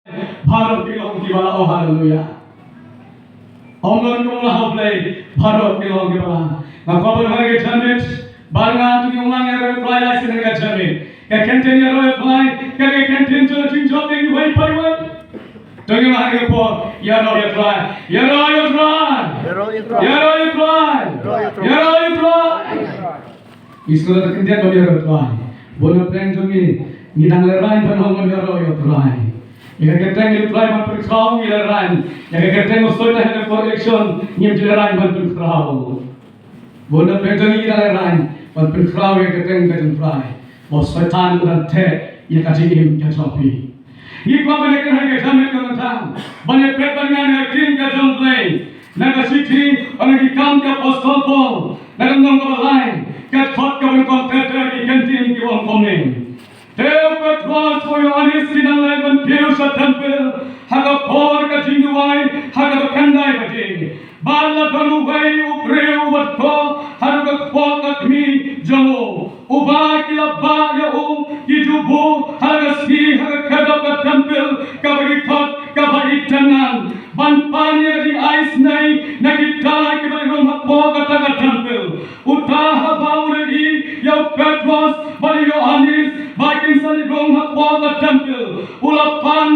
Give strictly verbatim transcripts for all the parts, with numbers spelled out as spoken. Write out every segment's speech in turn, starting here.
Baroh ki long kiba la, oh haleluya. Ong long ong la ha U Blei, baroh ki long kiba la. Nga kwah ban ong ha kane ka janmiet ba nga, to ngin ong lang ïaroh ïa U Trai, la shisien ha kane ka janmiet. Ka kyntien ïaroh ïa U Trai ka dei ka kyntien jong ka jingjop ïa iwei pa iwei. To ngin ong ha kane ka por, ïaroh ïa U Trai, ïaroh ïa U Trai, ïaroh ïa U Trai, ïaroh ïa U Trai. Ngi sngewthuh ka kyntien ban ïaroh ïa U Trai. Bun na pdeng jong ngi, ngi dang lehraiñ ban ong ban ïaroh ïa U Trai. Ïa ka kyrteng U Trai ban pynkhraw ngi lehraiñ. Ïa ka kyrteng u Soitan ha ka por election ngim ju lehraiñ ban pynkhraw. Bun na pdeng jong ngi, ngi dang lehraiñ ban pynkhraw ïa ka kyrteng ka jong U Trai. Ba u Soitan u dang theh ïa ka jingim ka jong phi. Ngi kwah ban ïakren ha ka janmiet kaba mynta ban ïapeit bad nga na ka ktien ka jong U Blei na ka shithi, na Ki Kam ki Apostol Paul, na ka lynnong kaba lai, ka dkhot kaba nyngkong ter ter, ki kyntien ki ong kumne. Te u Petros bad u Ïoannis ki dang leit ban kiew sha templ ha ka por ka jingduwai ha kaba khyndai baje. Bad la don uwei u briew uba dkoh haduh ka kpoh ka kmie jong u, uba ki la bah ïa u ki ju buh ha la ka sngi ha ka khyrdop ka templ kaba ki khot kaba itynnad, ban pan ïa ka jingaisynei na kita kiba leit rung hapoh kata ka templ. Uta haba u la ïohi ïa u Petros bad u Ïoannis ba kin sa leit rung hapoh ka templ, u la pan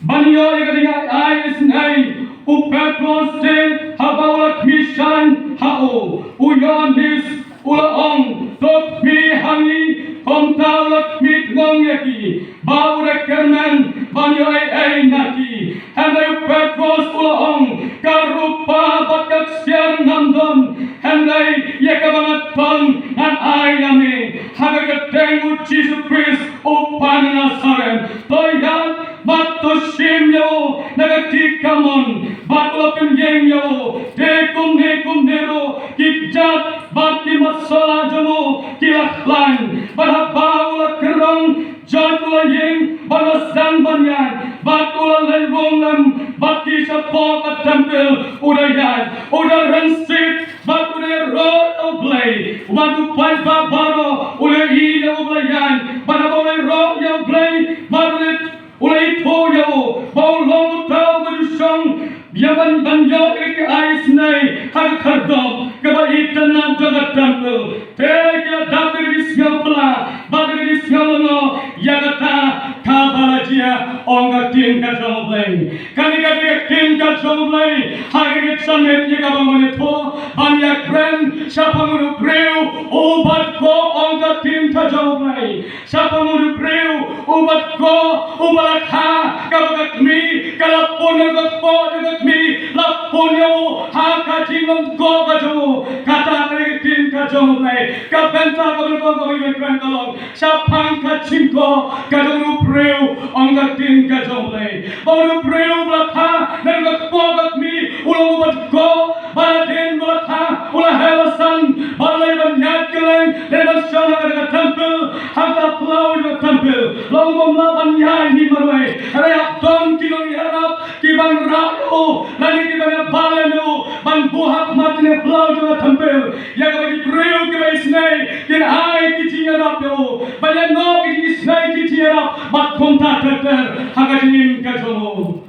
ban ïoh ïa ka jingai isynei. U Petros te haba u la khmih shaiñ ha u, u Ïoannis u la ong, to khmih ha ngi. Kumta u la khmih tnong ïa ki ba u da kyrmen ban ïoh ei ei na ki. Hynrei u Petros u la ong, ka rupa bad ka ksiar ngam don, hynrei ïa kaba nga ton ngan ai ïa me. Ha ka kyrteng u Jisu Khrist uba na Nasaret, to ïaid bad to shim ïa u na ka kti kamon. Bad u la pynïeng ïa u. Te kumne kumne ruh ki kjat bad ki mat sola jong u ki la khlaiñ. Bad haba u la kyrong jot u la ïeng bad u la sdang ban ïaid. Bad u la leit rung lem bad ki shapoh ka templ, u da ïaid, u da rynsied bad u da ïaroh ïa U Blei. Bad u paidbah baroh u la ïohi ïa u ba la ïaid. Bad haba u la ïaroh ïa U Blei bad u la u la ithuh ïa u ba u long uta uba ju shong ïa ban ban ïoh ïa ka jingai isynei ha ka khyrdop kaba itynnad jong ka templ. Te ki la dap da ka jingsngew pla bad da ka jingsngew lyngngoh ïa kata kaba la jia, ong ka ktien ka jong U Blei. Kane ka dei ka ktien ka jong U Blei ha kane ka janmiet ïa kaba ngan ïathuh ban ïakren shaphang u briew uba dkoh, ong ka ktien ka jong U Blei. Shaphang u briew uba dkoh uba la kha, kaba ka kmie ka la pun, ka kpoh jong ka kmie la pun ïa u ha ka jinglong dkoh ka jong u. Kata ka dei ka ktien ka jong U Blei. Ka bynta kaba nyngkong kaba ngi kren ka long shaphang ka jingkoh ka jong u briew, ong ka ktien ka jong U Blei. Ba u briew uba la kha na ka kpoh ka kmie u long uba dkoh. Ba la dien ba la kha, u la heh la san, ba la leit ban ïaid kylleng, leit ban shong ha ka templ, ha ka phyllaw jong ka templ. La u bym lah ban ïaid hi marwei. Hynrei hap don ki nongïarap ki ban rah ïa u, lane ki ban ïa balei ïa u ban buh ha khmat jong ka phyllaw jong ka templ. Ïa kaba ki briew kiba isynei kin ai ki jingïarap ïa u, ban ïa noh ki jingisynei ki jingïarap bad kumta ter ter ha ka jingim ka jong u.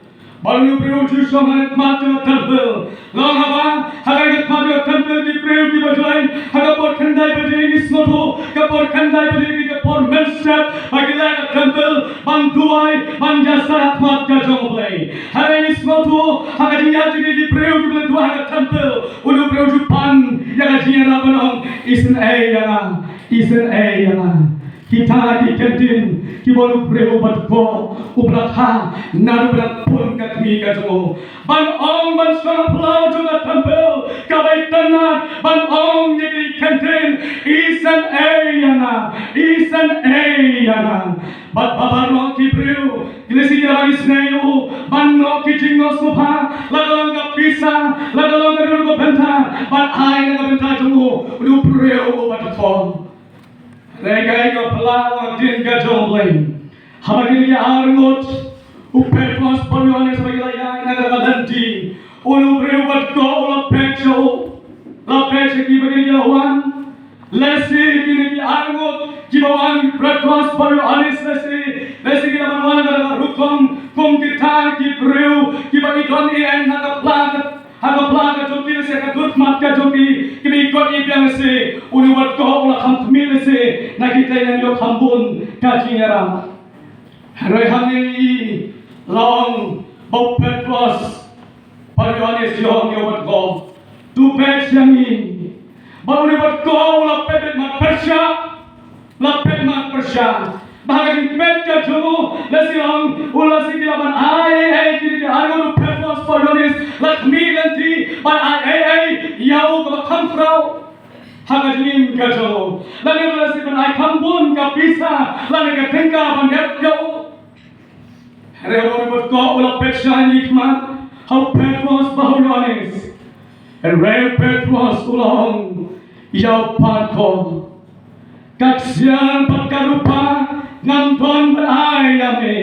Ba u briew u ju shong ha khmat jong ka templ. Long haba ha ka khmat jong ka templ ki briew kiba ju leit ha ka por khyndai baje, ngi sngewthuh ka por khyndai baje ka dei ka por mynstep ba ki leit ha ka templ ban duwai, ban ïasaid ha khmat ka jong U Blei. Hynrei ngi sngewthuh ha ka jingïaid jong ki briew kiba leit duwai ha ka templ, u briew u ju pan ïa ka jingïarap ban ong, isynei ïa nga, isynei ïa nga. Kita ki kyntien kiba u briew uba dkoh uba la kha naduh ba dang pun ka kmie ka jong u ban ong, ban shong ha phyllaw jong ka templ kaba itynnad, ban ong ïa ki kyntien, isynei ïa nga, isynei ïa nga. Bad ba baroh ki briew ki la sngewthuh ban isynei ïa u, ban noh ki jingnoh sngewbha, la ka long ka pisa, la ka long ka dei ka bynta, ban ai na ka bynta jong u, u briew uba dkoh. Hynrei kaei kaba phylla ka ktien ka jong U Blei. Haba ki la ïaar ngut, u Petros bad u Ïoannis haba ki la ïaid na ka lynti, u briew uba dkoh u la peit sha u, la peit sha kiba ki la wan. Lehse kine ki ar ngut kiba wan, Petros bad u Ïoannis, lehse, lehse ki la wan na ka rukom kham bun ka jingïarap. Hynrei hangne i la ong ba u Petros bad u Ïoannis i ong ïa u Batkoh, to peit sha ngi. Bad une u Batkoh u la peit beit mat pyrshah, la peit mat pyrshah. Bad ha ka jingpeit ka jong u, lehse ong u, lehse ki lah ban ai ei ei, kine ki arngut u Petros bad u Ïoannis la khmih lynti ban ai ei ei ïa u kaba kham khraw ha ka jingim ka jong u. Lane lehse ban ai kham bun ka pisa lane ka tyngka ban ïap ïa u. Hynrei u Batkoh u la peit sha ïa ki khmat ha u Petros bad u Ïoannis. Hynrei u Petros u la ong ïa u Batkoh, ka ksiar bad ka rupa ngam don ban ai ïa me,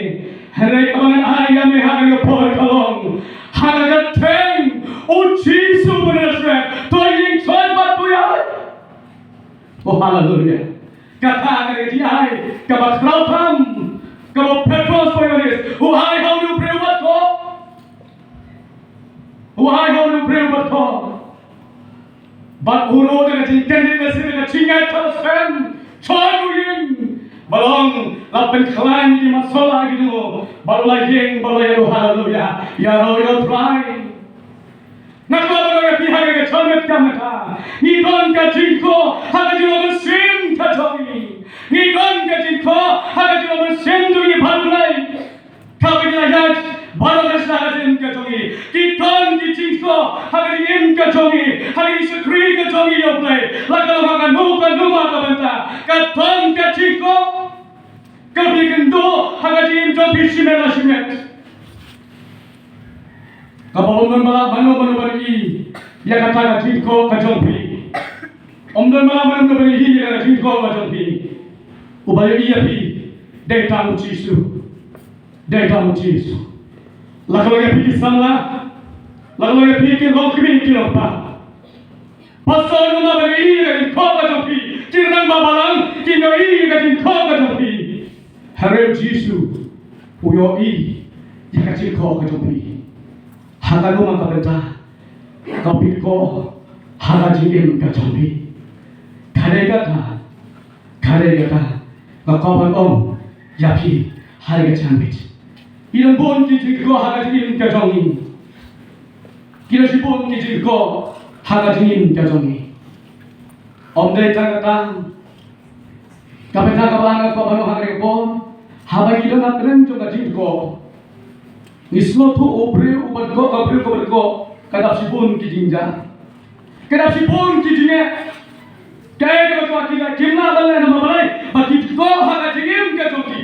hynrei kaba ngan ai ïa me ha kane ka por ka long, ha ka kyrteng u Jisu ba Nasaret, to ïeng shoi bad to ïaid. Oh, haleluya. Kata ka dei ka jingai kaba khraw tam kaba u Petros bad u Ïoannis u ai ha une u briew Batkoh. U ai ha une u briew Batkoh. Bad u ruh da ka jingkyndiah lehse da ka jingngeit kaba skhem, shoi u ïeng. Bad long la pynkhlaiñ ïa ki mat sola ki jong u. Bad u la ïeng bad u la ïathuh, haleluya, ïaroh ïa u Trai. Nga kwah ban ong ïa phi ha kane ka janmiet ka mynta, ngi don ka jingkoh ha ka jinglong mynsiem ka jong ngi. Ngi don ka jingkoh ha ka jinglong mynsiem jong ngi ban Blei. Kaba ngi la ïaid baroh ka sngi ha ka jingim ka jong ngi. Ki don ki jingkoh ha ka jingim ka jong ngi, ha ka jingshakri ka jong ngi ïa U Blei. La ka long ha kano kano ma ka bynta, ka don ka jingkoh kaba ïakynduh ha ka jingim jong phi shimet la shimet. Kaba ym don ba lah mano mano ban ïohi ïa kata ka jingkoh ka jong phi. Ym don ba lah mano mano ban ïohi ïa kata ka jingkoh ka jong phi. Uba ïohi ïa phi dei tang u Jisu. Dei tang u Jisu. La ka long ïa phi ki samla, la ka long ïa phi ki longkmie ki longkpa. Pastor, ym lah ban ïohi ïa ka jingkoh ka jong phi. Ki rangbah balang kin ïohi ïa ka jingkoh ka jong phi. Hynrei u Jisu u ïohi ïa ka jingkoh ka jong phi. Ha kano ma ka bynta kaba phi koh ha ka jingim ka jong phi. Ka dei kata, ka dei kata nga kwah ban ong ïa phi ha kane ka janmiet. Ki don bun ki jingkoh ha ka jingim ka jong ngi. Ki don shibun ki jingkoh ha ka jingim ka jong ngi. Ym dei tang kata, ka bynta kaba nga kwah ban ong ha kane ka por, haba ngi don hapdeng jong ka jingkoh, ngi sngewthuh u briew uba dkoh, ka briew kaba dkoh ka dap shibun ki jingjia, ka dap shibun ki jingeh. Kaei kaba dei, ki la, kim lah ban leh namar balei? Ba ki dkoh ha ka jingim ka jong ki.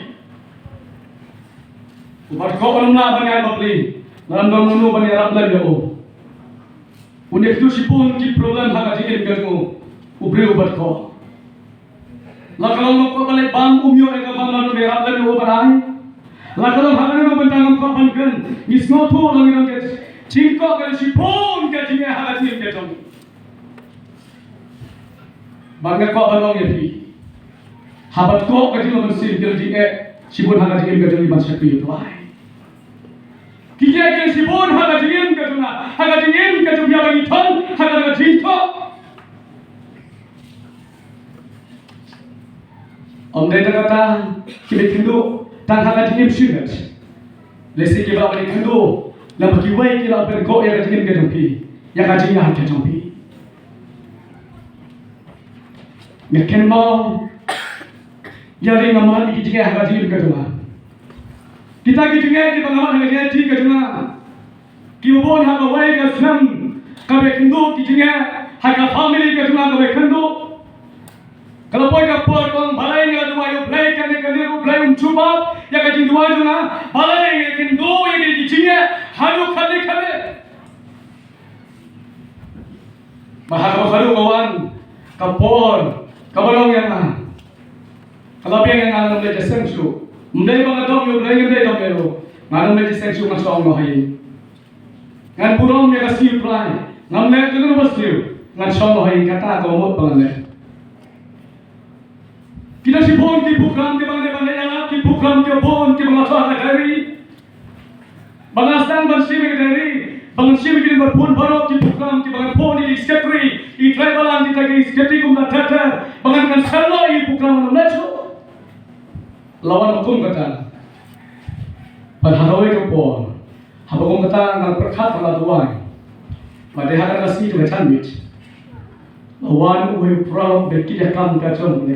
Uba dkoh um lah ban ïaid bapli, lane ym don uno ban ïarap lem ïa u. Une kito shibun ki problem ha ka jingim ka jong u, u briew uba dkoh. La ka long, la ka long balei bam um ïoh ïa ka bam, lane ym ïarap lem ïa u ban ai. La ka long ha kano kano bynta, ngam kwah ban kren. Ngi sngewthuh la ngi don ka jingkoh, ka shibun ka jingeh ha ka jingim ka jong ngi. Bad nga kwah ban ong ïa phi, haba dkoh ka jinglong mynsiem, ki la jingeh shibun ha ka jingim ka jong ngi ban shakri ïa U Blei. Ki jingeh ki shibun ha ka jingim ka jong nga, ha ka jingim ka jong phi, haba ngi don ha ka jingkoh. Ym dei tang kata, kiba ïakynduh tang ha ka jingim shimet. Lehse kiba ïakynduh lyngba kiwei ki la pynkoh ïa ka jingim ka jong phi, ïa ka jingïaid ka jong phi. Nga kynmaw ïa ri nga mad ïa ki jingeh ha ka jingim ka jong nga. Kita ki jingeh kiba nga mad ha ka jingim ka jong nga, kiba bun ha kawei ka snem, kaba ïakynduh ki jingeh ha ka family ka jong nga, kaba ïakynduh. Ka la poi ka por ka ong, balei nga duwai ïa U Blei kane kane ruh, U Blei um jubab ïa ka jingduwai jong nga. Balei nga ïakynduh ïa kine ki jingeh haduh kane kane? Bad ha kaba haduh ka wan ka por kaba long ïa nga, ka la biang ïa nga, ngam leit seng shuh. Ym dei ba nga dom ïa U Blei, ngam dei dom ïa u, ngam leit seng shuh, ngan shong noh ha ïing. Ngan burom ïa ka sngi U Trai, ngam leh kano kano ba sniew, ngan shong noh ha ïing. Kata ka mut ba ngan leh. Ki don shibun ki program kiba ngan leh, ban leh ïalap, ki program kiba bun kiba nga thoh ha ka diary. Ba nga sdang ban shim ïa ka diary, ba ngan shim ïa ki number phone baroh ki program kiba ngan phone ïa ki secretary, i trai balang, kita ki secretary kumta ter ter, ba ngan cancel noh ïa ki program, ngam leh shuh. La wan kum kata. Bad ha kawei ka por, haba kum kata nga pyrkhat ha la duwai, bad dei ha kata ka sngi ka janmiet, la wan uwei u paralok bad ki ïa kam ka jong u.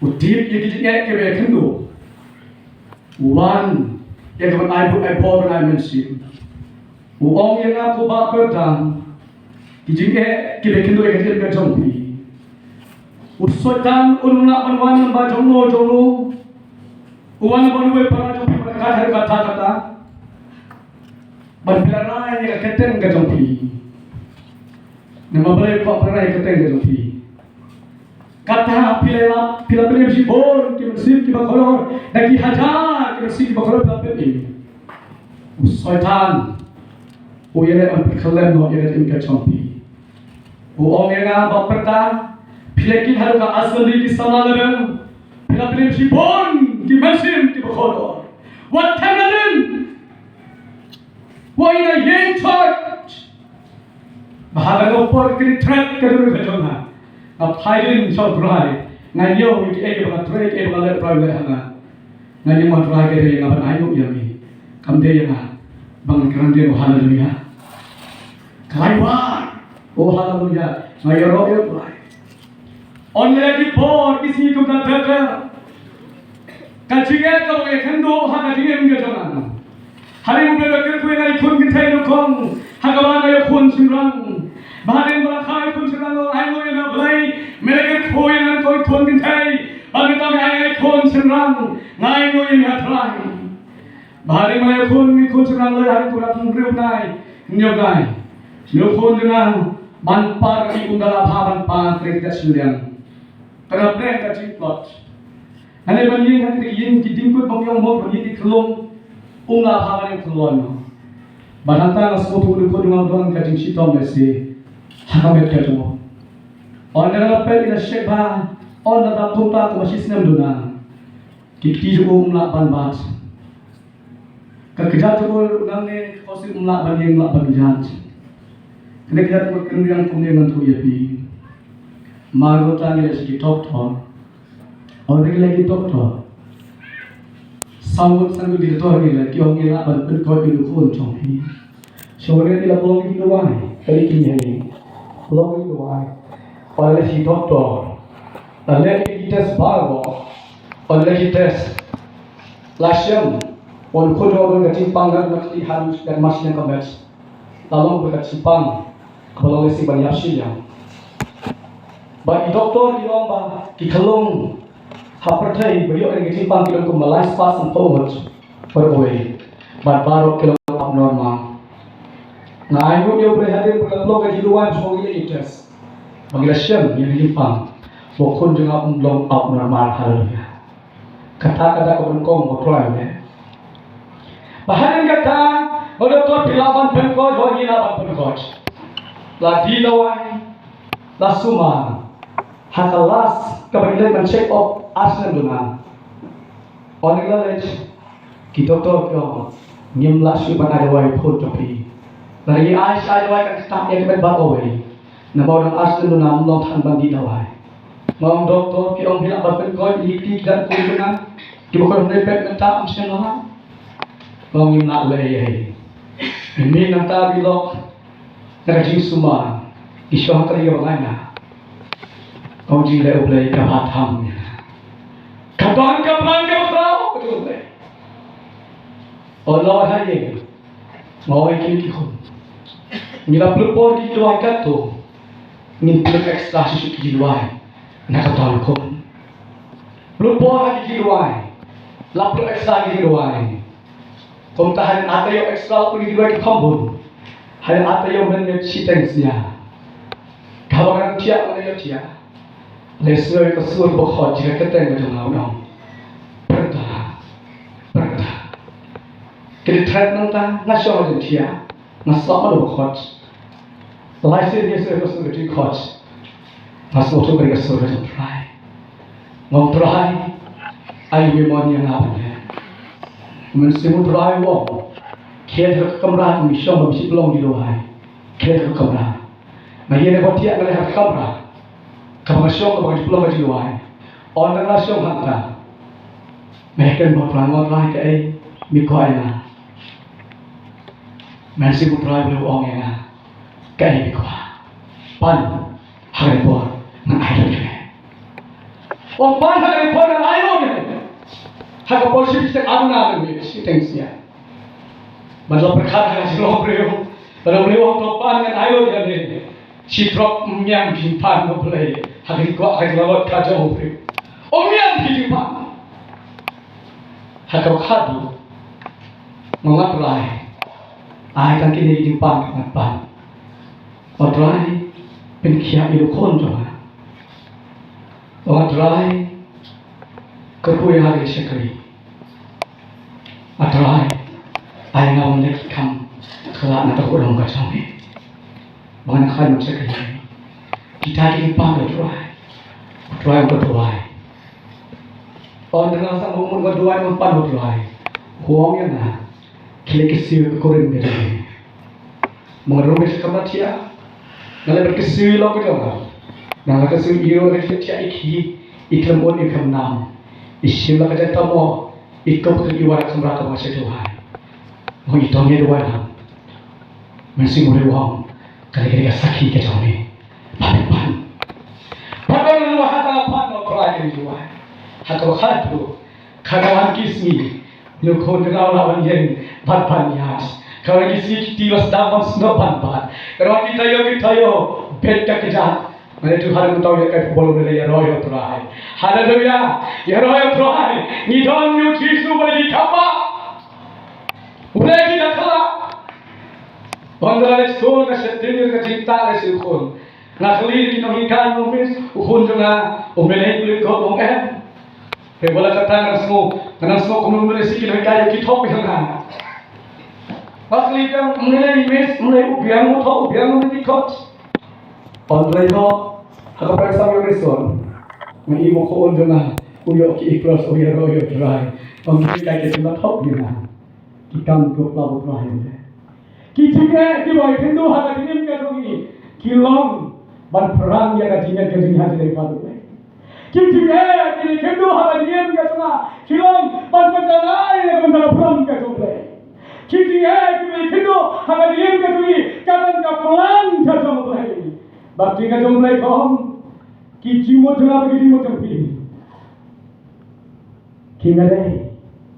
U tip ïa ki jingeh kiba ïa khyndew. U wan ïa ka ban ai buit ai bor ban ai mynsiem. U ong ïa nga, ko Bah Pyrthei, ki jingeh kiba ïa khyndew ïa ka jingim ka jong phi. U Soitan un lah ban wan ba jong no jong no. U wan ban wei para jong phi, ban kat ha kata kata. Ban pynrai ïa ka kyrteng ka jong phi. Namar balei u pynrai ïa ka kyrteng ka jong phi? Kata phi la, phi la pynim shibun ki mynsiem kiba kordor, da ki hajar ki mynsiem kiba kordor phi la pynim. U Soitan u ïaleh ban pynkhyllem noh ïa ka jingim ka jong phi. U ong ïa nga, Bah Pyrthei, phi la kit haduh ka assembly ki samla lehbeiñ, phi la pynim shibun ki mynsiem kiba kordor. Wat thep nadien. Wat ïa ïeng church. Ba ha kano ka por kane ka threat ka don ka jong nga. Nga phai dien sha U Trai. Nga ñiew ïa kiei kiei ba nga trei, kiei ba nga leh, U Trai u leh ha nga. Nga ñiew, U Trai, ka dei ïa nga ban ainguh ïa me, kam dei ïa nga ban kren dien. Oh haleluya. Ka lai wad. Oh haleluya. Nga ïaroh ïa U Trai. Ynda la ki por ki sngi kumta ter ter, ka jingeh ka long ïa khyndew ha ka jingim ka jong nga. Hadien ba U Blei u la kyrkhu ïa nga ïa ki khun kynthei nyngkong, ha kaba nga ïa ki khun shynrang. Ba hadien ba nga kha ïa ki khun shynrang, nga ainguh ïa U Blei, me la kyrkhu ïa nga ïa ki khun kynthei. Ba mynta me ai ïa nga ïa ki khun shynrang, nga ainguh ïa me, Trai. Ba hadien ba nga ïa ki khun, ki khun shynrang, la hadien kumba hynriew bnai, hynñiew bnai, ïa ki khun jong nga ban par, ki um da la bha ban par, trei ka shiliang. Ka la pynlong ka jingtlot. Hynrei ban ïeng ha ki ïing ki diengkut bym ïoh mo, ban ïeng ki khyllung, um lah ban ïeng khyllung. Bad hangta nga sngewthuh u dei u khun jong nga u don ka jingshitom lehse ha ka met ka jong u. Ynda nga la peit, nga la check bha, ynda kumta kumba shi snem duna, ki kti jong u um lah ban bat. Ka kjat jong u nangne ka khohsiew um lah ban ïeng, um lah ban kjat. Kane ka kjat jong u ka kynriang kumne, ngan ïathuh ïa phi. Mar ngota ngi leit sha ki doktor. Ynda ngi leit ki doktor, saw ngut san ngut ki doktor ngi leit, ki ong ngi lah ban pynkoit ïa u khun jong phi. Shuwa ngi la pynlong ki duwai, ka dei ki ngi pynlong ki duwai. Ynda leit sha ki doktor, la leh ki test baroh. Ynda leh ki test, la shem, u khun jong u don ka jingpang na ka kti haduh ka mar shiliang ka met. La long ka jingpang kaba long lehse ban ïap shiliang. Bad ki doktor ki ong ba ki khyllung ha pyrthei ba ïoh ïa ka jingpang ki don kumba lai spah sanphew ngut baroh kawei. Bad baroh ki long abnormal. Nga ainguh ïa U Blei hadien ba la pynlong ka jingduwai, shuwa ngi leh ki test, ba ngi la shem ïa ka jingpang ba u khun jong nga um long abnormal. Haleluya. Kata ka dei kaba nyngkong ba U Trai u leh. Ba hadien kata, ba u doktor phi lah ban pynkoit, hooid ngi lah ban pynkoit. La dih dawai, la sumar. Ha ka last kaba ngi leit ban check up ar snem duna, ynda ngi la leit, ki doktor ki ong ngim lah shuh ban ai dawai ïa u khun jong phi. Lada ngi ai shuh ai dawai kan ktah ïa ka met baroh kawei. Namar u dang ar snem duna, um long than ban dih dawai. Nga ong, doktor, phi ong phi lah ban pynkoit ïa ki kti ki dang kum kane, kiba kordor ne pep mynta, ym shym lah. Nga ong ngim lah leh ei ei. Mynta ngi lok na ka jingsumar, ngi shong ha ka ri kaba nga ïa. Nga ong jingleh U Blei kaba tam ïa nga. Ka don ka plan kaba khraw ka jong U Blei. Ynda la wan ha ïing, nga ong ïa ki, ki khun, ngi la pynlut por ki duwai katto, ngin pynlut extra shuh shuh ki duwai na ka bynta u khun. Pynlut por ha ki duwai, la pynlut extra ki duwai. Kumta hadien arta ïoh extra la pynlut ki duwai ki kham bun. Hadien arta ïoh mynmiet shiteng sñiaw, kaba nga dang thiah, nga dang ïoh thiah, la sngew ïa ka sur ba khot jong ka kyrteng ka jong nga, u ong, Brenda, Brenda. Ka dei thret nangta, nga shong ha jingthiah, nga sngap ma dei ba khot. Lai sien ïa ka sur, ka sur ka jingkhot. Nga sngewthuh ka dei ka sur ka jong U Trai. Nga ong, Trai, ai wei mon ïa nga ban leh. Mynsiem U Trai u ong, khet ha ka kamra, ngi shong ba ngi shu pynlong ki duwai. Khet ha ka kamra. Nga ïeng na ka thiah, nga leit ha ka kamra kaba nga shong, kaba nga ju pynlong ka jingduwai. Ynda nga la shong hangta, Nga ïakren bad U Trai, nga ong, Trai, kaei me kwah ïa nga? Mynsiem U Trai u ong ïa nga, kaei me kwah? Pan ha kane ka por ngan ai lut ïa me. U ong, pan ha kane ka por ngan ai lut ïa me. Ha ka por shi bsteng, aruna, shi bsteng sniang. Bad la pyrkhat ha ka jinglong briew, bad la briew u ong, to pan ngan ai lut ïa me. Shi trok, ym niam ki jingpan, ko Blei, ha ka jingkwah, ha ka jinglong ka jong u briew. Ym niam ki jingpan. Ha kaba khatduh, nga ong, Trai, ai tang kine ki jingpan, ngan pan. Ong Trai, pynkhiah ïa u khun jong nga. Ong Trai, kyrkhu ïa nga ha ka shakri. A Trai, ai nga ban leh ki kam khlad na ka kyrdan ka jong me. Ba ngan ïa khlaiñ ban shakri. Kita ki jingpan, ko Trai. Ko Trai, ko Trai. Ong, tang nga sngewbha ban duwai, ban pan, ko Trai. U ong ïa nga, khie leit kyrsiew ïa ka kurim ka jong me. Nga rung ïa ka mat ïa. Nga leit ban kyrsiew ïa ka long ka jong nga. Nga la kyrsiew ïa ka long ka jong nga, i khlem un i khlem nam. I shim la ka jait tamo, i kup ka, i wan ha ka kamra kaba nga shait duwai. Nga ong, i to ngin duwai lang. Mynsiem u ong, kane ka dei ka sakhi ka jong me. Pan, pan. Pat ban duwai, ha kaba khatduh, ko Trai, kane duwai. Ha kaba khatduh, ka la wan ki sngi, une u khun ka la wan ïeng bad ban ïaid. Ka la wan ki sngi, ki kti la sdang ban snoh ban bat. Ka la wan ki taïew, ki taïew, beit ka kjat. Nga la ïathuh haduh mynta ïa ka football, nga la ïaroh ïa u Trai. Haleluya. Ïaroh ïa u Trai. Ngi don ïa u Jisu ba dei ki kambah. U dei ki dakhla. Ynda la leit skul, nga sheptieng ïa ka jingtah leit skul. Nga kylli ki nonghikai, nongmiss, u khun jong nga, um lei lei pule, ko, ong em. Hynrei wat la katta nga sngew, nga sngew kumno kumno lei shi ki nonghikai ki thok ïa nga. Nga kylli biang, um lei lei miss, um lei u biang, u thok u biang, um lei ki coach. Ong Trai, ha ka pyrshang ïa u Rison, nga ïohi ba u khun jong nga u ïoh ki A plus, u ïaroh ïa u Trai. Ong ki nonghikai ki sngewthuh ïa nga. Ki kam ki pla u Trai. Ki jingeh kiba ngi khynduh ha ka jingim ka jong ngi, ki long ban pyrshang ïa ka jingngeit ka jong ngi ha kine ki paidbah. Ki jingeh kiba ngi khynduh ha ka jingim ka jong ngi, ki long ban pynjanai ïa ka bynta ka burom ka jong U Blei. Ki jingeh kiba ngi khynduh ha ka jingim ka jong ngi, ka don ka plan ka jong U Blei. Bad ka jingeh ka jong U Blei ka ong, ki jingmut jong nga bad ki jingmut jong phi, ki mareh,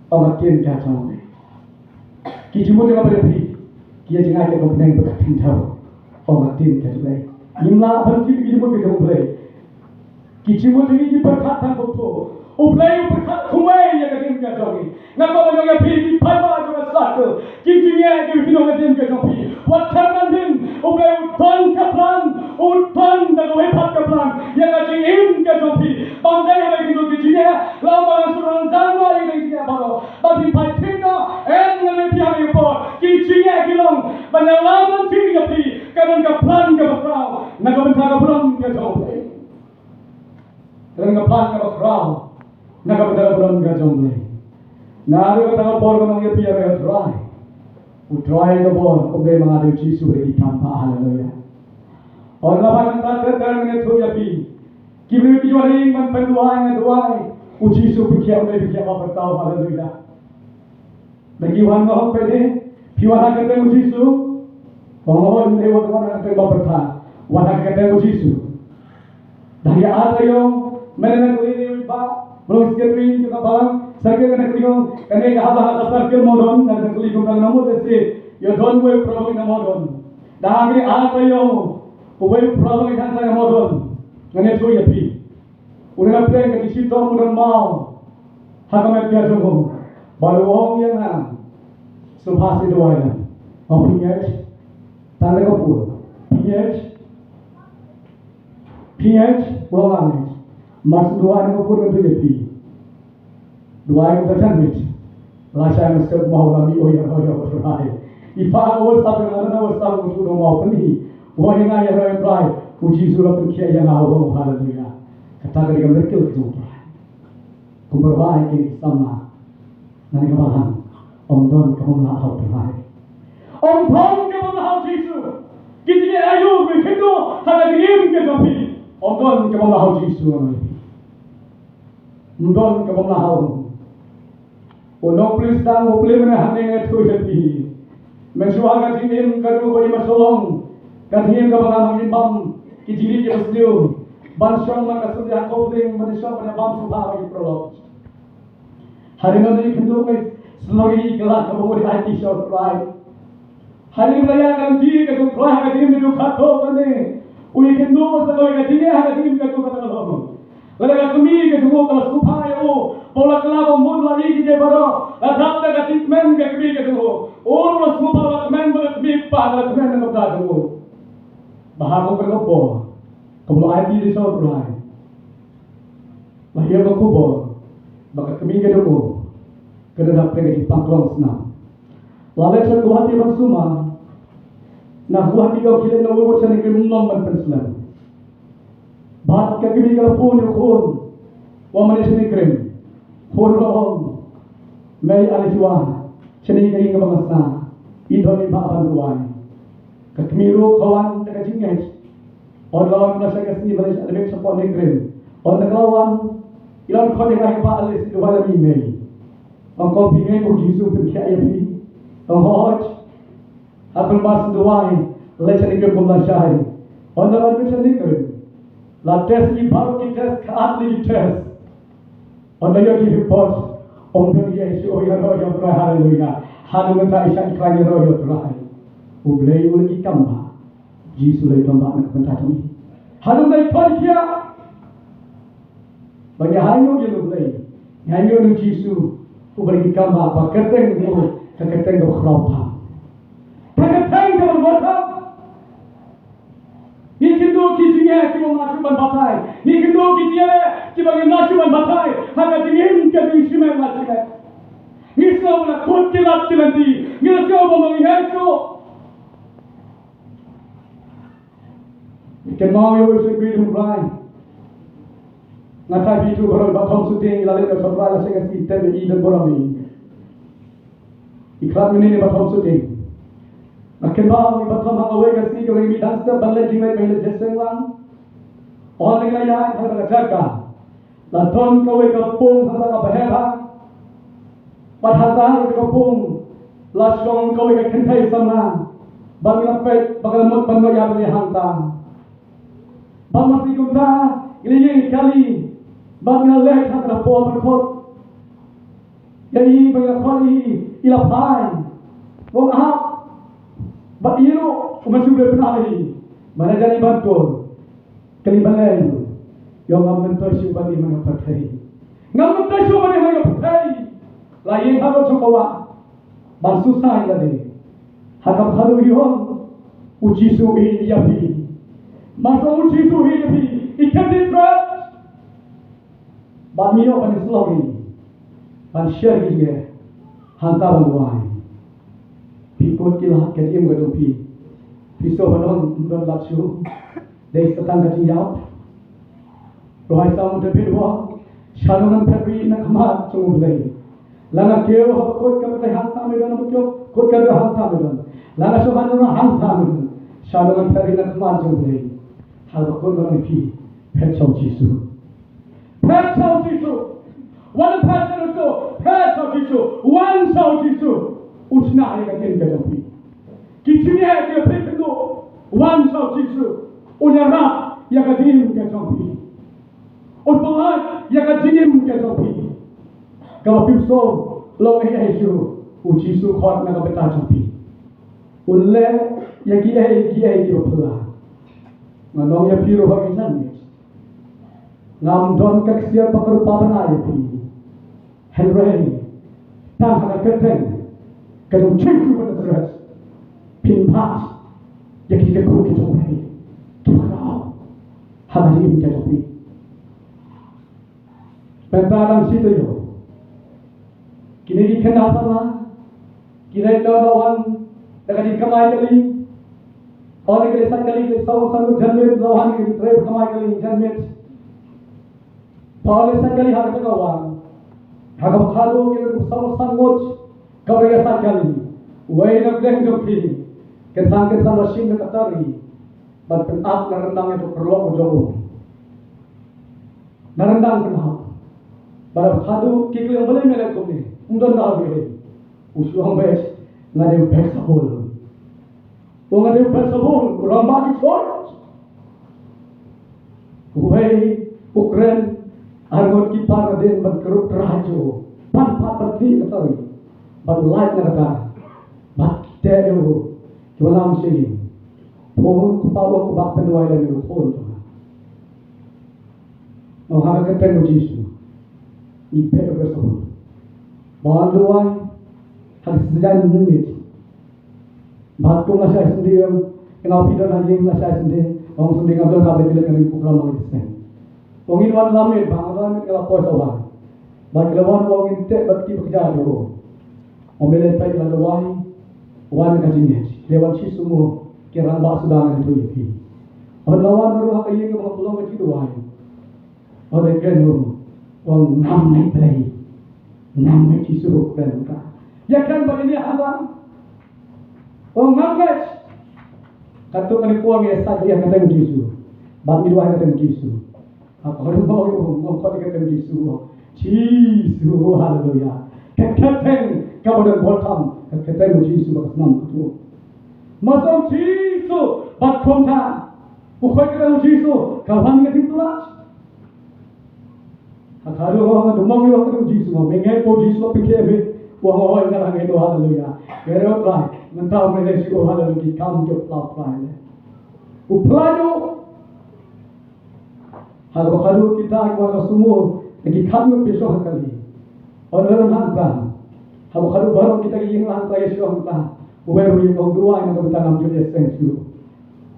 ong ka ktien ka jong U Blei. Ki jingmut jong nga bad phi, ki ïa jngai katkum bneng bad ka khyndew, ong ka ktien ka jong U Blei. Ngim lah ban tip ki jingmut ka jong U Blei. Ki jingmut jong ngi ki pyrkhat tang kumto. U Blei u pyrkhat kumwei ïa ka jingim ka jong ngi. Nga kwah ban ong ïa phi ki paidbah jong ka Circle, ki jingeh kiba phi long ha ka jingim ka jong phi, wat kyrmen dien. U Blei u don ka plan, u don da kawei pat ka plan ïa ka jingim ka jong phi. Ban dei haba ki don ki jingeh, la ong ba ngan shu nang don ïa ka jingeh baroh. Ba phi phai thik noh, em, ngan ïa phi ha ka por. Ki jingeh ki long ban ïalam lynti ïa phi, ka don ka plan kaba khraw na ka bynta ka burom ka jong U Blei. Ka don ka plan kaba khraw na ka bynta ka burom ka jong U Blei. Naduh kata ka por ngan ong ïa phi, ïaroh ïa U Trai. U Trai ka bor, um dei ma nga, dei u Jisu, dei ki kam ba, haleluya. Ynda ba ngan tat ter ter ngan ïathuh ïa phi. Ki briew ki ju wan ïa nga ban pynduwai, nga duwai. U Jisu u pynkhia, u dei u pynkhia ba pyrthei, haleluya. Da ki wan, nga ong, phi dei, phi wan ha ka kyrteng u Jisu? Ong, hooid, ym dei wan ha ka kyrteng ba pyrthei, wan ha ka kyrteng u Jisu. Dang ïa ar taïew, mynne nga kylli ïa u bah ba long secretary jong ka balang Circle, nga kylli ïa u, kane ka hap ha ka Circle Mawdon, nga kylli kumta, nga mut lehse ïa don uwei u para bangeit na Mawdon. Dang ïa ar taïew, uwei u para bangeit hangta na Mawdon. Ngan ïathuh ïa phi. U dang pyrshang ka jingshitom, u dang maw ha ka met ka jong u. Bad u ong ïa nga, sngewbha sngewduwai lem. Ong, phi ngeit? Tang da ka phone. Phi ngeit? Phi ngeit? U ong, nga ngeit. Mar sngewduwai da ka phone, ngan ïathuh ïa phi. Duwai kumta san minit. Lashai mynstep mo la mih, o ïaroh ïa u Trai. I pa, o sa pynlong na, o sa pynlong, u maw pynhi. O ïa nga ïaroh ïa u Trai. U Jisu la pynkhiah ïa nga, o, haleluya. Kata ka dei ka miracle ka jong u Trai. Kumba ïa kine ki samla na kane ka balang, ym don kaba ym lah ha u Trai. Ym don kaba ym lah ha u Jisu. Ki jingeh aïu kiba phi khynduh ha ka jingim ka jong phi, ym don kaba ym lah ha u Jisu. Ym don kaba ym lah ha u. U nongpule sdang u pule mynne hangne nga ïathuh ïa phi. Mynshuwa ka jingim ka dei ba im shalong. Ka jingim kaba ngam im bam ki jingim kiba sniew. Ban shong man ka sumar ha ka pdeng ban shong ban bam sngewbha ïa ki paralok. Hadien nangno ïa kynduh ngi sngewbha ïa ki lad kaba mut ïa ki shong trai. Hadien ba la ïa ka lynti ka jong u Trai ha ka jingim ka jong u khatduh kane. U ïakynduh sa ka jingim ha ka jingim ka jong u khatduh. Lada ka kmie ka jong u ka la sngewbha ïa u ba u la kylla ba mut la ïa kine baroh, la dap da ka jingkmen ka kmie ka jong u. U la sngewbha la kmen ba ka kmie kpa la kmen na ka bynta jong u. Ba ha kaba kaba kaba la aiti da u Trai. La ïoh ka khubor ba ka kmie ka jong u ka dang hap ka jingpang klong snam. La leit sha Guwahati ban sumar. Na Guwahati ka khie na u sha NEIGRIHMS ban pynslem. Bad ka kmie ka la phone ïa u khun. Wa mane sha NEIGRIHMS. Khun la ong, mei ale shuwa. Shane ka ïing kaba nga sah. I don i bah ban duwai. Ka kmie ruh ka wan da ka jingngeit. Ynda la wan ka sngi ba la admit shapoh NEIGRIHMS. Ynda ka la wan, i la ong khun ïa nga, i bah ale sngewbha duwai ïa mei. Ong ko, phi ngeit ba u Jisu u pynkhiah ïa phi? Ong hooid. Ha khun, bad sngewbha duwai, leit sha NEIGRIHMS kumba la shai. Ynda la admit sha NEIGRIHMS, la test ïa i baroh ki test, khatar tylli ki test. Ynda la ïoh ki report, ong phi ïa i shu ïaroh ïa u Trai, haleluya. Hadien mynta i shah i khlaiñ ïaroh ïa u Trai. U Blei u la ïoh ki kam ba Jisu la ïoh kam ba na ka bynta jong i. Hadien mynta i thon i khiah. Ba ngi ainguh ïa u Blei, ngi ainguh ïa u Jisu, uba la ïoh ki kam ba, ba kyrteng jong u ka kyrteng kaba khraw tam. Ka kyrteng kaba khraw tam. Ngi kynduh ki jingeh kiba ngim lah shuh ban batai. Ngi kynduh ki jingeh kiba ngim lah shuh ban batai ha ka jingim ka jong ngi shimet la shimet. Ngi sngew ba la kut ki lad ki lynti. Ngi sngew ba ma ngi heh shuh. Kynmaw ïa u Jisu Khrist u Trai. Nga tharai phi tu baroh, i Bah Thom Suting i la leit noh sha Trai, la shah ka sngi, tip ïa i don burom ïa i. I khlad mynne i Bah Thom Suting. Nga kynmaw i Bah Thom ha kawei ka sngi, kawei ka sngi dang step ban leit jingleit, ban leit jingïaseng lang. Ynda la ïaid ha kata ka jaka, la don kawei ka pung hangta kaba heh bha. Bad hangta ha kata ka pung la shong kawei ka kynthei samla. Bad ngi la peit ba ka la mut ban ïaid ïa hangta. Bad ma shi kumta ngi la ïeng kali. Bad ngi la leit ha kata ka por ban khot ïa i, ba ngi la khot ïa i, i la phai. Ong hap. Bad i ruh u mynsiem u la pynah ïa i. Bad la jan i ban tur. Kali balei? Ïoh ngam myntoi shuh ban ïa ma nga pyrthei. Ngam myntoi shuh ban ïa ma nga pyrthei. La ïeng haduh jong ka wah ban suicide lade. Ha kaba haduh ïoh u Jisu u ïeit ïa phi. Mar shu u Jisu u ïeit ïa phi, i kyndiat threat. Ban ïoh ban ïasyllok ïa i, ban share ïa i, hangta ban duwai. Phi kut ki lad ka jingim ka jong phi. Phi sngewbha ban ym don lad shuh. Dei sa tang ka jingïap. Ruhai Salm u David u ong, shano ngan phet ri na khmat jong U Blei? La nga kiew ha kut ka pyrthei, hangta me don, la nga kiew kut ka pyrthei, hangta me don. La nga shong ha nongrim, hangta me don. Shano ngan phet ri na khmat jong U Blei? Haba kut ngan ong ïa phi, phet sha u Jisu. Phet sha u Jisu. Wat phet sha u Jisu. Phet sha u Jisu. Wan sha u Jisu. Un shna ïa ka jingim ka jong phi. Ki jingeh kiba phi kynduh, wan sha u Jisu. Un ïarap ïa ka jingim ka jong phi. Un pynlait ïa ka jingim ka jong phi. Kaba phim sngew long ei ei shuh, u Jisu u khot na ka bynta jong phi. Un leh ïa kiei kiei kiba phylla. Ngan ong ïa phi ruh ha kane ka janmiet, ngam don ka ksiar ba ka rupa bana ïa phi. Hynrei tang ha ka kyrteng ka jong u Jisu ba Nasaret phin bat ïa ki jingkyrkhu ki jong phi kiba khraw ha ka jingim ka jong phi. Mynta dang shi taïew kine ki khynnah samla ki leit noh, la wan da ka jingkamai kali. Ynda ki leit sait kali, ki leit saw san ngut janmiet, la wan ki leit trei kamai kali janmiet. Pha leit sait kali ha kata ka wah, ha kaba khatduh ki leit saw san ngut kaba ïa sait kali. Wei na pdeng jong phi, kynsan kynsan la shim na ka tari ban pynap na ryndang ïa u paralok u jong u. Na ryndang pynap. Bad haba khatduh ki kylli, balei me leh kumne? Um don da beh. U shu ong beh, nga dei u Belsebul. U nga dei u Belsebul, u rangbah ki church. Uwei u kren, ar ngut ki par na dien ban kyrpad Trai jong u. Ban pat ban kyrpad Trai. Ban lait na kata. Ban kyrpad ïa u. Ki wan lam sha ïing. Phone, ko Pa, ko Bah, pynduwai lem ïa u phone jong nga. Ong ha ka kyrteng u Jisu. Ngi phet ïa u Belsebul. Ban duwai. Ha ka sien minit. Bad kum la shai sending, nga phi don ha ïing la shai sending, ong sending nga don ha ba ki leit na ring program ma ki seng. Ong ngin wan lam miet ba, wan miet nga la poi sa wan. Bad ki la wan ong ngin teh bad ki ba kja jong u. Ong me leit peit la duwai, wan ka jingngeit, leit wan shi sumar, ki rangbah Sudan ngan ïathuh ïa phi. Ong la wan ruh ha ka ïing ba nga pynlong ka jingduwai. Ong dei kren u, ong ngam ngeit Blei. Ngam ngeit Jisu ruh kren ka. Ïa kren ba ïa hangne. Ong ngam ngeit. Katto katne por ngi ïasaid ïa ka kyrteng Jisu. Bad ngi duwai ka kyrteng Jisu. Ha ka ri mo ong ong ka kyrteng Jisu. Jisu, haleluya. Ka kyrteng kaba don bor tam, ka kyrteng Jisu ba ka snam ka tu. Ma song Jisu, bad kumta. U khoi ka kyrteng Jisu, ka wan ka jingpyllait. Ha ka ri mo nga dum ong ïa ka kyrteng Jisu, me ngeit ko Jisu pynkhie me, u ong hooid nga la ngeit, haleluya. Ngi ïa pynlait, mynta me leh shi, haleluya, ki kam ki pynlait pynlait. U pynlait u. Haba khadduh kita ki wan ka sumar, ki kham ngut phi shong ha kali. Ong leh hangta. Haba khadduh baroh kita ki ïeng hangta ïa shong hangta. Uwei ruh ïeng ong duwai na ka bynta ngam ju ïaseng shuh.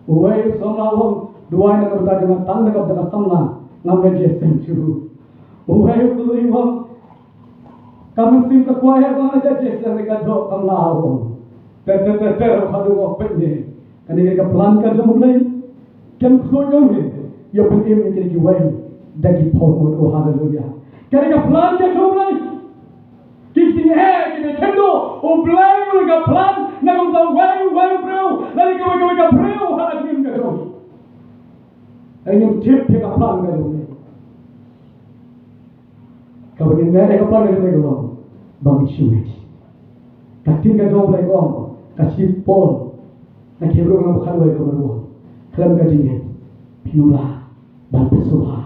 Uwei u samla ong duwai na ka bynta jong nga tang na ka bynta ka samla ngam ju ïaseng shuh. Uwei u kylli ong ka mynsiem ka kwah ïa ba nga ju ïaseng ka doh ka mla ong. Ter ter ter ter khadduh ong peit ne. Kane ka plan ka jong U Blei. Kem ksuid ïa u ne ïa pynim ïa kine kiwei da ki phew ngut, oh haleluya. Kane ka plan ka jong U Blei. Ki jingeh ki dei khyndiat, U Blei u ka plan na ka bynta uwei uwei u briew, lane kawei kawei ka briew ha ka jingim ka jong. Ai ngim tip ïa ka plan ka jong U Blei. Kaba ngin leh ïa ka plan ka jong U Blei ka long ba ngin shu ngeit. Ka ktien ka jong U Blei ka ong, ka shithi Paul na ki Hebru lynnong ba khatwei kaba ong, khlem ka jingngeit phim lah ban pynsngewbha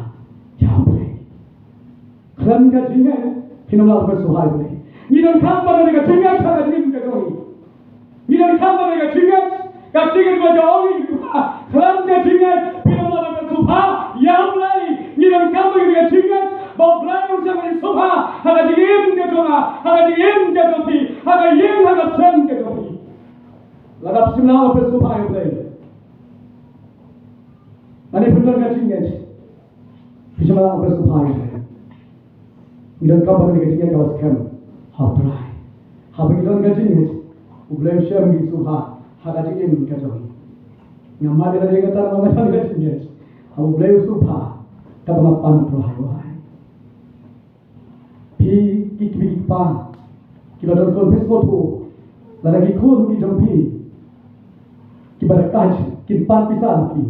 ïa U Blei. Khlem ka jingngeit phim lah ban pynsngewbha ïa U Blei. Ngi donkam ban don ka jingngeit ha ka jingim ka jong ngi. Ngi donkam ban don ka jingngeit, ka jingngeit ba ka ong ïa ngi, khlem ka jingngeit phim lah ban pynsngewbha ïa U Blei. Ngi donkam ban don ka jingngeit ba U Blei un sngewbha ha ka jingim ka jong nga, ha ka jingim ka jong phi, ha ka ïing ha ka sem ka jong phi. Lada phim lah ban pynsngewbha ïa U Blei, lane phim don ka jingngeit, phi sngewbha ban pynsngewbha ïa U Blei. Ngi donkam ban don ka jingngeit kaba skhem ha U Trai. Haba ngi don ka jingngeit, U Blei u shem ïa ngi sngewbha ha ka jingim ka jong ngi. Ngam mad ïa lade kata, ngam mad ïa ka jingngeit. Haba U Blei u sngewbha, kaba nga pan U Trai u ai. Phi ki kmie ki kpa kiba don khun, phi sngewthuh lada ki khun ki jong phi kiba da kait kin pan pisa na phi,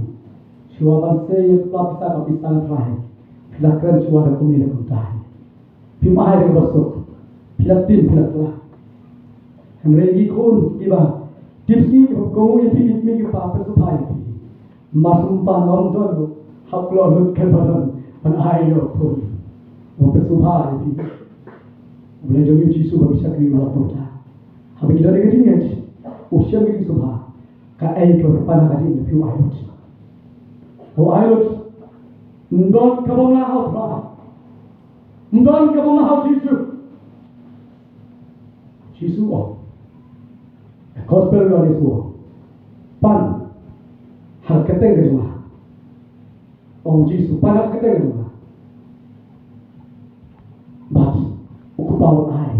shuwa ban sei ïa ka pisa, ka pisa na Trai, phi la kren shuwa da kumne da kumtai. Phim ai da kaba suk, phi la tim, phi la kla. Hynrei ki khun kiba tipsngi, kiba kohnguh ïa phi ki kmie ki kpa, phi sngewbha ïa phi. Mar shu pan ym don ruh, hap kloi lut kaba don ban ai ïa u khun. Ong phi sngewbha ïa phi. U Blei jong ngi u Jisu ba ngi shakri u la pyrta, haba ngi don ka jingngeit, u shem ka jingsngewbha. Kaei kaba phi pan ha ka jingim phi, u ai lut. U ai lut. Ym don kaba ym lah ha u Trai. Ym don kaba ym lah ha u Jisu. Jisu u ong, ka gospel u ong, Jisu u ong, pan ha ka kyrteng ka jong nga. Ong Jisu, pan ha ka kyrteng ka jong nga. Bad u Kpa un ai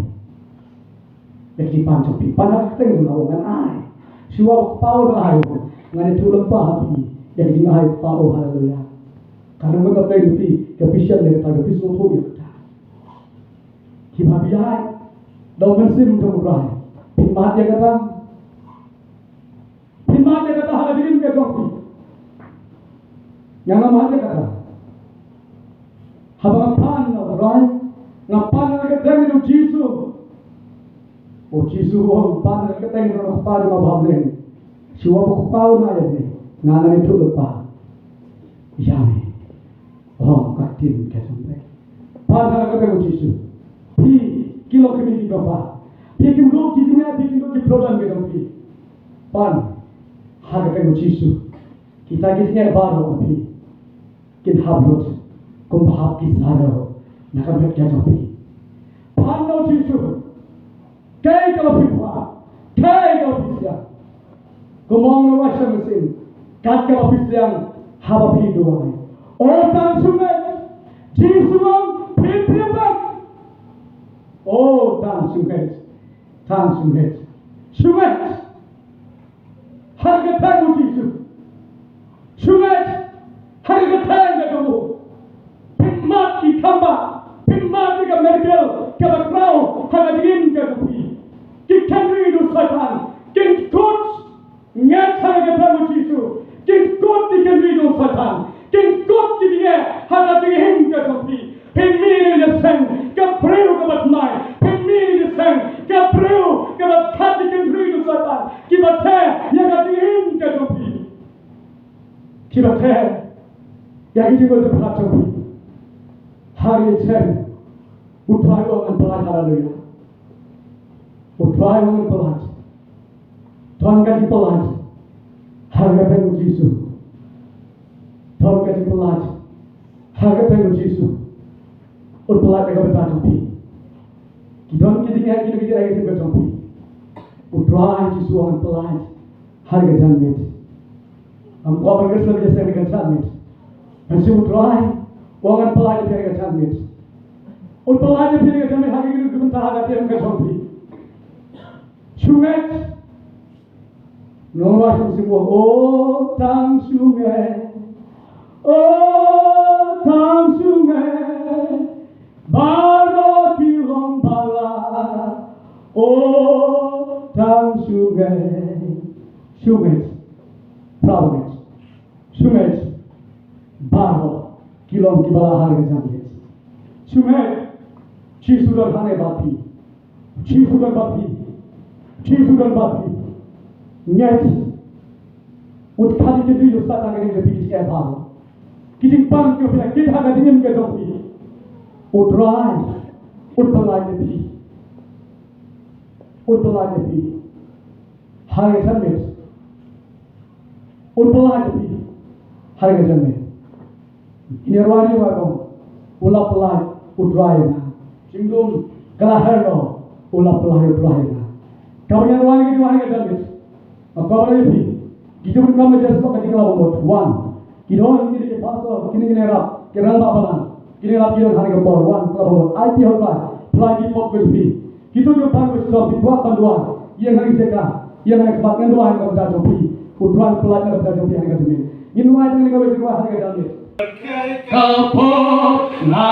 ïa ka jingpan jong phi. Pan ha ka kyrteng ka jong nga, u ong ngan ai. Shuwa u Kpa un ai, u ong ngan ïathuh lypa ha phi ïa ka jingai u Kpa, oh haleluya. Ka long kata phi, ka phi shem ïa kata, ka phi sngewthuh ïa kata. Kiba phi ïaid da u Mynsiem jong U Blei, phi mad ïa kata? Phi mad ïa kata ha ka jingim ka jong phi? Nga ngam mad ïa kata. Haba nga pan na U Blei, nga pan na ka kyrteng jong u Jisu, U Jisu u ong, pan ha ka kyrteng jong U Kpa jong nga ba ha bneng. Shuwa ba U Kpa u nang ïa me, nga ngan ïathuh lypa ïa me. U ong ka ktien ka jong phi. Pan ha ka kyrteng U Jisu. Phi ki long kmie ki kpa. Phi kim duh ki jingeh, phi kim duh ki problem ki jong phi. Pan ha ka kyrteng U Jisu. Kita ki jingeh baroh phi kin hap lut kumba hap ki sarew na ka met ka jong phi. Pan na U Jisu. Kaei kaba phi kwah, kaei kaba phi sliang. Kumba ong u Nongwasham Mynsiem, kat kaba phi sliang haba phi duwai. O tang shongeit, Jisu u ong phin pyrshang. O tang shongeit, tang shongeit, shongeit. Ha ka kyrteng U Jisu. Shongeit ha ka kyrteng ka jong u. Pynmad ïa ki khambah, pynmad ïa ka miracle kaba khraw ha ka jingim ka jong phi. Ki kynriah u Satan kin kut. Ngeit ha ka kyrteng U Jisu. Kin kut ki kynriah u Satan. Kin kut ki jingeh ha ka jingim ka jong phi. Phin mih na ka jingïaseng ka briew kaba thymmai. Phin mih na ka jingïaseng ka briew kaba khot ki kynriah u Satan kiba theh ïa ka jingim ka jong phi. Kiba theh ïa ka jingim ka jong phi. Ha ka jingïaseng U Trai u ong ngan pynlait, haleluya. U Trai u ong ngan pynlait. Don ka jingpynlait ha ka kyrteng U Jisu. Don ka jingpynlait ha ka kyrteng U Jisu. Un pynlait ïa ka bynta jong phi. Ki don ki jingeh, ki don ki jingeh ha ka jingim ka jong phi. U Trai Jisu u ong ngan pynlait ha ka janmiet. Ngam kwah ban kynsan ïa ka janmiet. Hynrei U Trai u ong ngan pynlait ïa phi ha ka janmiet. Un pynlait ïa phi ha ka janmiet ha ka jingim ka bynta ha ka jingim ka jong phi. Shongeit. Nongwasham Mynsiem u ong, o tang shongeit, o tang shongeit, baroh ki long ba lah, o tang shongeit, shongeit, proud ngeit. Shongeit baroh ki long kiba la ha ka jingngeit. Shongeit, Jisu don hangne bad phi. Jisu don bad phi. Jisu don bad phi. Ngeit. Ut khadduh ki jingdei jong Satan ka jingdei jong phi ki jingeh baroh. Ki jingpang kiba phi la kit ha ka jingim ka jong phi. U Trai un pynlait ïa phi. Un pynlait ïa phi. Ha ka jingngeit. Un pynlait ïa phi. Ha ka jingngeit. Ngi ruh ngi ong, u la pynlait U Trai ïa nga. Jingdum ka la her noh, u la pynlait U Trai ïa nga. Kaba ngi ruh ngi ong ha ka jingngeit. Nga kyrpad ïa phi. Ki jingdonkam ka jingïasyllok ka jingïalam bad u Trai. Ki don kine ki pastor, kine ki nongrep, ki rangbah balang, kine ki nongrep ki don ha kane ka por, wan, pynlait, ai phi ha U Trai, pynlait ki pop ka jong phi. Kito ki pang ba shisha phi kwah ban duwai, ïeng ha kane ka jaka, ïeng ha kane ka khmat, ngan duwai na ka bynta jong phi. U Trai un pynlait na ka bynta jong phi ha kane ka jingim. Ngin duwai tang kane ka wei, duwai ha kane ka jingim. Ka pop na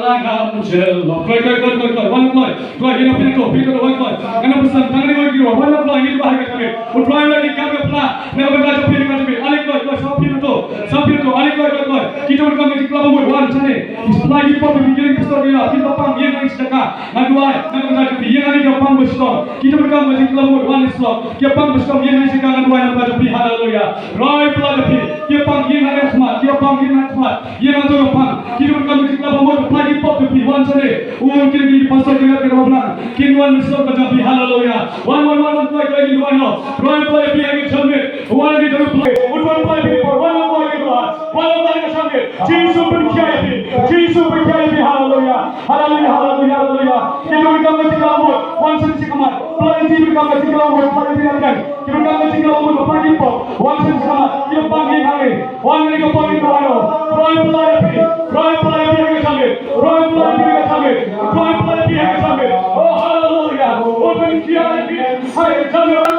la ngam jyllop. Kloi, kloi, kloi, kloi, kloi. Wan kloi. Kloi, ïeng ha phi na to, phi na to, wan kloi. Ngan ym pynsan tang kane ka wei, wan kloi, ngin duwai ha kane ka jingim. U Trai un leh ïa ki kam ki pla na ka bynta jong phi ha kane ka jingim. Ale kloi, kloi, sa phi na to. Sa phi na to, ale kloi, kloi, kloi. Kito kiba donkam ka jingkhlad bamut, wan shane. Pynlait ki pop, phi ki ring pastor, ki la, kiba pang, ïeng ha kane ka jaka. Ngan duwai na ka bynta jong phi, ïeng ha kane ka pang ba shitom. Kito kiba donkam ka jingkhlad bamut, wan ïa shlok. Ki pang ba shitom, ïeng ha kane ka jaka, ngan duwai na ka bynta jong phi. Haleluya. Trai pynlait ïa phi. Ki pang, ïeng ha kane ka khmat. Ki pang, ïeng ha kane ka khmat. Ïeng ha kane ka pang. Kito kiba donkam ka jingkhlad bamut, pynlait ki pop ïa phi, wan shane. U, kine ki pastor, ki rep, ki rangbah balang. Kin wan ban shlok ka jong phi. Haleluya. Wan, wan, wan, wan, kloi, kloi, ngin duwai noh. Trai pynlait ïa phi ha kane ka jingim. Wan ha kane ka jingim. U Trai pynlait ïa phi. Wan, wan, wan, wan, wan. Wan ha kane ka jingim. Jisu pynkhia ïa phi. Jisu pynkhia ïa phi. Haleluya. Haleluya, haleluya, haleluya. Kito kiba donkam ka jingkhlad bamut, wan sha ka khmat. Pynlait ïa kito kiba donkam ka jingkhlad bamut, pynlait ïa kito kiba donkam. Kito kiba donkam ka jingkhlad bamut, pynlait ki pop. Wan sha ka khmat. Ki pang, ïeng hangne. Wan hangne, ki pang, ïeng hangne. Trai pynlait ïa phi. Trai pynlait ïa phi ha ka jingim. Trai pynlait ïa phi ha ka jingim. Trai pynlait ïa phi ha ka jingim. Oh, haleluya. Oh, pynkhia ïa phi ha ka jingim.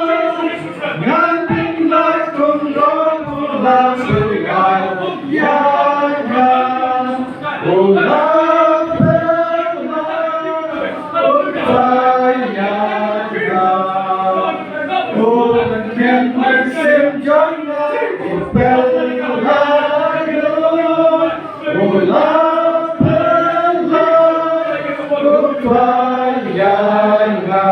Ngan pynlait kumno u la pynlait ïa nga. U la pynlait, u la pynlait ïa nga. U la pynlait ïa nga. U la pynlait, u la pynlait ïa nga.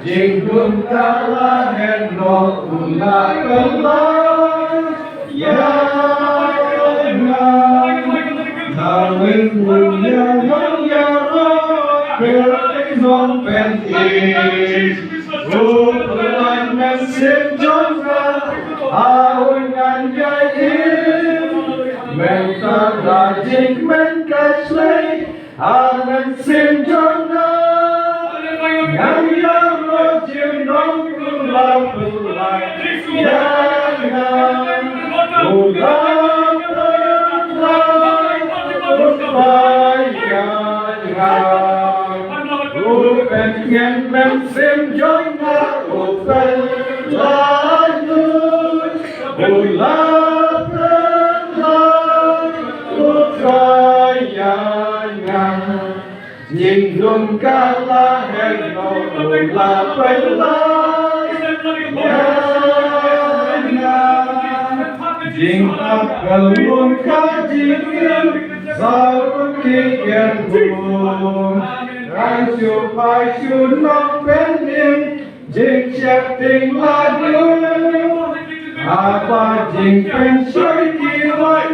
Jingdum ka la heh noh u la pynlait ïa nga. Nga weng u ïa nga ïa ra, pyrthei nongpynim. U Blei mynsiem jong nga, ha u ngan ïa im. Mynta da jingkmen ka shlei, ha mynsiem jong nga. Ngan ïaroh junom u la pynlait ïa nga. U la pynlait, u Trai ïa nga. U pyntngen mynsiem jong nga, u pynlait lut. U la pynlait, u Trai ïa nga. Jingdum ka la heh noh u la pynlait ïa nga. Jingkhlaiñ ka long ka jingim, sa ruh ki kyrhun. Kan shu phai shu nongpynim, jingsheptieng la dei. Haba jingpynshoi ki wan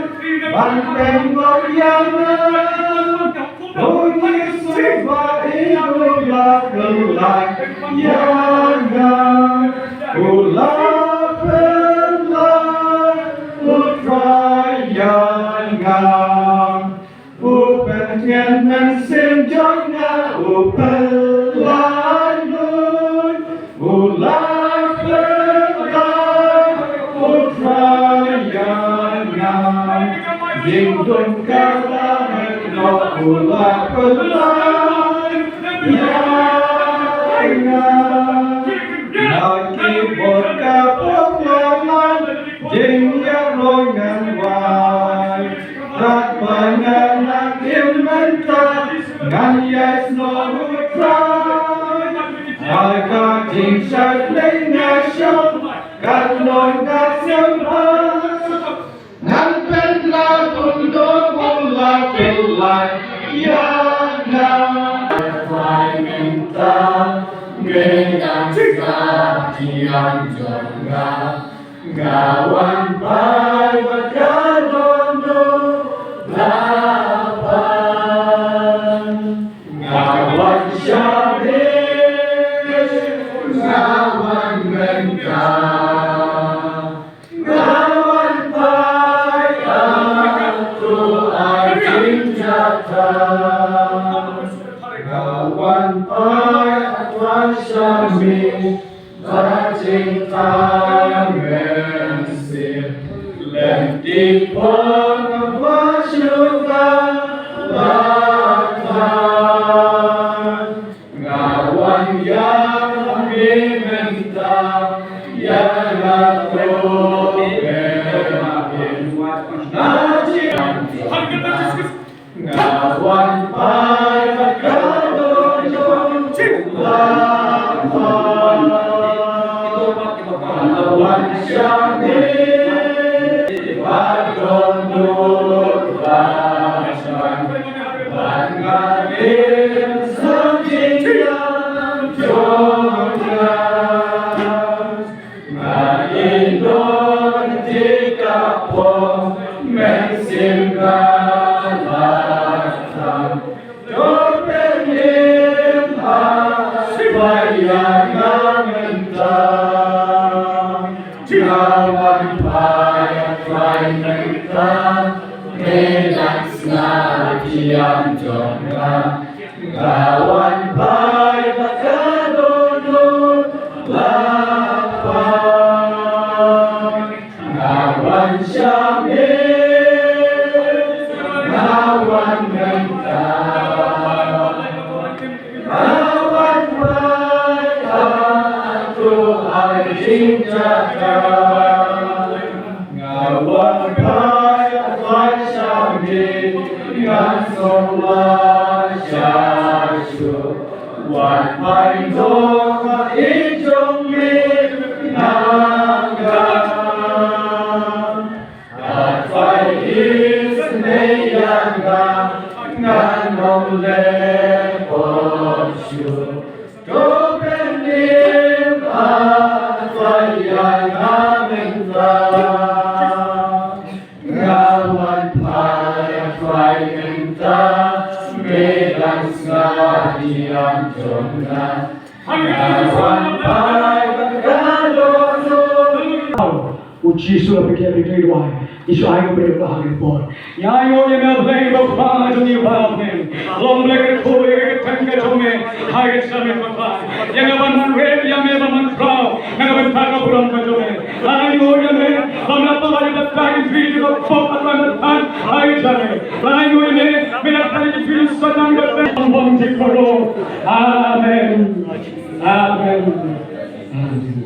ban pynngor ïa nga. U Jisu ba ïeit u la pynlait ïa nga. U la pynlait, u Trai ïa nga. U pyntngen mynsiem jong nga, u pynlait lut. U la pynlait, u Trai ïa nga. Jingdum ka la heh noh u la pynlait ïa nga. Na ki bor ka pop la lait, jingïaroh ngan wai. Katba nga nang im mynta, ngan ïai snoh u Trai. Ha ka jingshait lei nga shong, katno nga sngewbha. Ngan pynlait, u dum u la pynlait ïa nga. Trai mynta, me dang sngap ïa jong nga. Nga wan phai bad ka dohnud la phai. Nga wan sha me, nga wan mynta. Nga wan phai, atu ai jingjatai. Nga wan phai, atu ai sha me. Ba jingthaw mynsiem lynti pon ba shu da la thaw. Nga wan ïa me mynta, ïa nga to be ma in. Na jingthaw. Nga wan phai bad ka dohnud la phai. Nga wan sha me bad dohnud la phai. Bad nga im sa jingïaroh jong nga. Nga ïeh noh te ka pop mynsiem ka la tam. To pynïeng ha ïa nga mynta. Nga wan phai, phai mynta. Me dang sngap ïa jong nga. Nga wan phai bad ka dohnud la phai. Nga wan sha me, nga wan mynta. Nga wan phai, atu ai jingjatai. Nga wan phai, phai sha me, ngan sngewbha sha shuh. Wan phai noh ha i jong me, nga nga. Wan phai isynei ïa nga, ngan ym leh pop shuh. To pynïeng U Jisu la pynkhih ïa ki duwai. Jisu ai u bynriew ha kane ka por. Ïa ïoh ïa me Blei ba Kpa jong ngi ba ha bneng. Long Blei ka khuid ka kyrteng ka jong me. Ha ka jingim me Kpa. Ïa nga ban rit ïa me ban khraw na ka bynta ka burom ka jong me. Ïa ïoh ïa me ba me la pynlait ïa batai ki phi ki ba pop ha ka bynta ha ka jingim me. Ïa ïoh ïa me me la pynlait ïa ki phi Satan ka bynta. Amen. Amen. Amen.